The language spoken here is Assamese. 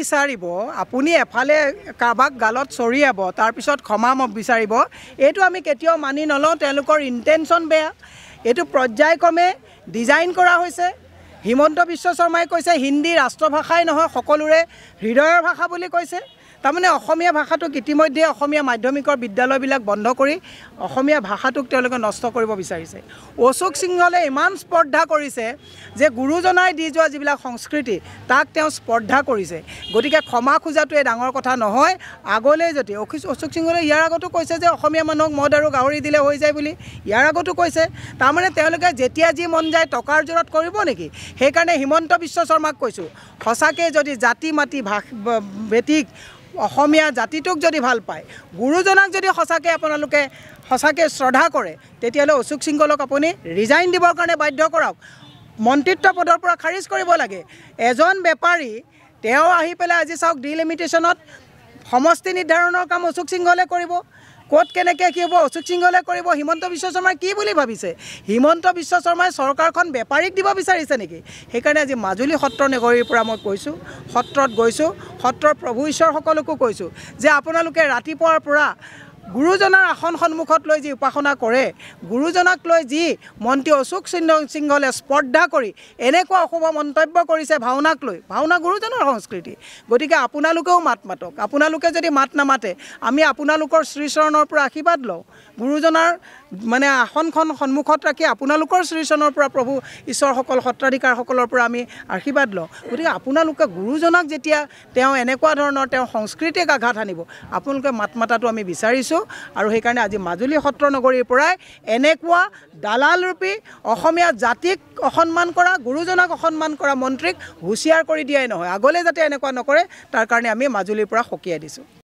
বিচাৰিব, আপুনি এফালে কাৰোবাক গালত চৰিয়াব, তাৰপিছত ক্ষমা বিচাৰিব, এইটো আমি কেতিয়াও মানি নলওঁ। তেওঁলোকৰ ইনটেনশ্যন বেয়া, এইটো পৰ্যায়ক্ৰমে ডিজাইন কৰা হৈছে। হিমন্ত বিশ্ব শৰ্মাই কৈছে হিন্দী ৰাষ্ট্ৰভাষাই নহয়, সকলোৰে হৃদয়ৰ ভাষা বুলি কৈছে। তাৰমানে অসমীয়া ভাষাটোক ইতিমধ্যে অসমীয়া মাধ্যমিকৰ বিদ্যালয়বিলাক বন্ধ কৰি অসমীয়া ভাষাটোক তেওঁলোকে নষ্ট কৰিব বিচাৰিছে। অশোক সিংহলে ইমান স্পৰ্ধা কৰিছে যে গুৰুজনাই দি যোৱা যিবিলাক সংস্কৃতি তাক তেওঁ স্পৰ্ধা কৰিছে। গতিকে ক্ষমা খোজাটোৱে ডাঙৰ কথা নহয়। আগলৈ যদি অশোক সিংহলে ইয়াৰ আগতো কৈছে যে অসমীয়া মানুহক মদ আৰু গাহৰি দিলে হৈ যায় বুলি, ইয়াৰ আগতো কৈছে। তাৰমানে তেওঁলোকে যেতিয়া যি মন যায় টকাৰ জোৰত কৰিব নেকি? সেইকাৰণে হিমন্ত বিশ্ব শৰ্মাক কৈছোঁ, সঁচাকৈ যদি জাতি মাটি ভাষ ভেটিক অসমীয়া জাতিটোক যদি ভাল পায়, গুৰুজনাক যদি সঁচাকৈ আপোনালোকে সঁচাকৈ শ্ৰদ্ধা কৰে, তেতিয়াহ'লে অশোক সিংহলক আপুনি ৰিজাইন দিবৰ কাৰণে বাধ্য কৰাওক, মন্ত্ৰিত্ব পদৰ পৰা খাৰিজ কৰিব লাগে। এজন বেপাৰী তেওঁ আহি পেলাই আজি চাওক ডিলিমিটেশ্যনত সমষ্টি নিৰ্ধাৰণৰ কাম অশোক সিংহলে কৰিব, ক'ত কেনেকৈ কি হ'ব অশোক সিংহলে কৰিব। হিমন্ত বিশ্ব শৰ্মাই কি বুলি ভাবিছে? হিমন্ত বিশ্ব শৰ্মাই চৰকাৰখন বেপাৰীক দিব বিচাৰিছে নেকি? সেইকাৰণে আজি মাজুলী সত্ৰ নগৰীৰ পৰা মই কৈছোঁ, সত্ৰত গৈছোঁ, সত্ৰৰ প্ৰভু ঈশ্বৰসকলকো কৈছোঁ যে আপোনালোকে ৰাতিপুৱাৰ পৰা গুৰুজনাৰ আসন সন্মুখত লৈ যি উপাসনা কৰে, গুৰুজনাক লৈ যি মন্ত্ৰী অশোক সিংহলে স্পৰ্ধা কৰি এনেকুৱা অশুভ মন্তব্য কৰিছে ভাওনাক লৈ, ভাওনা গুৰুজনাৰ সংস্কৃতি। গতিকে আপোনালোকেও মাত মাতক। আপোনালোকে যদি মাত নামাতে, আমি আপোনালোকৰ শ্ৰীচৰণৰ পৰা আশীৰ্বাদ লওঁ। গুৰুজনাৰ মানে আসনখন সন্মুখত ৰাখি আপোনালোকৰ শ্ৰীচৰণৰ পৰা প্ৰভু ঈশ্বৰসকল সত্ৰাধিকাৰসকলৰ পৰা আমি আশীৰ্বাদ লওঁ। গতিকে আপোনালোকে গুৰুজনাক যেতিয়া তেওঁ এনেকুৱা ধৰণৰ তেওঁ সংস্কৃতিক আঘাত আনিব, আপোনালোকে মাত মাতাটো আমি বিচাৰিছোঁ। আৰু সেইকাৰণে আজি মাজুলী সত্ৰ নগৰীৰ পৰাই এনেকুৱা দালালৰূপী অসমীয়া জাতিক অসন্মান কৰা, গুৰুজনাক অসন্মান কৰা মন্ত্ৰীক হুঁচিয়াৰ কৰি দিয়াই নহয়, আগলৈ যাতে এনেকুৱা নকৰে তাৰ কাৰণে আমি মাজুলীৰ পৰা সকীয়াই দিছোঁ।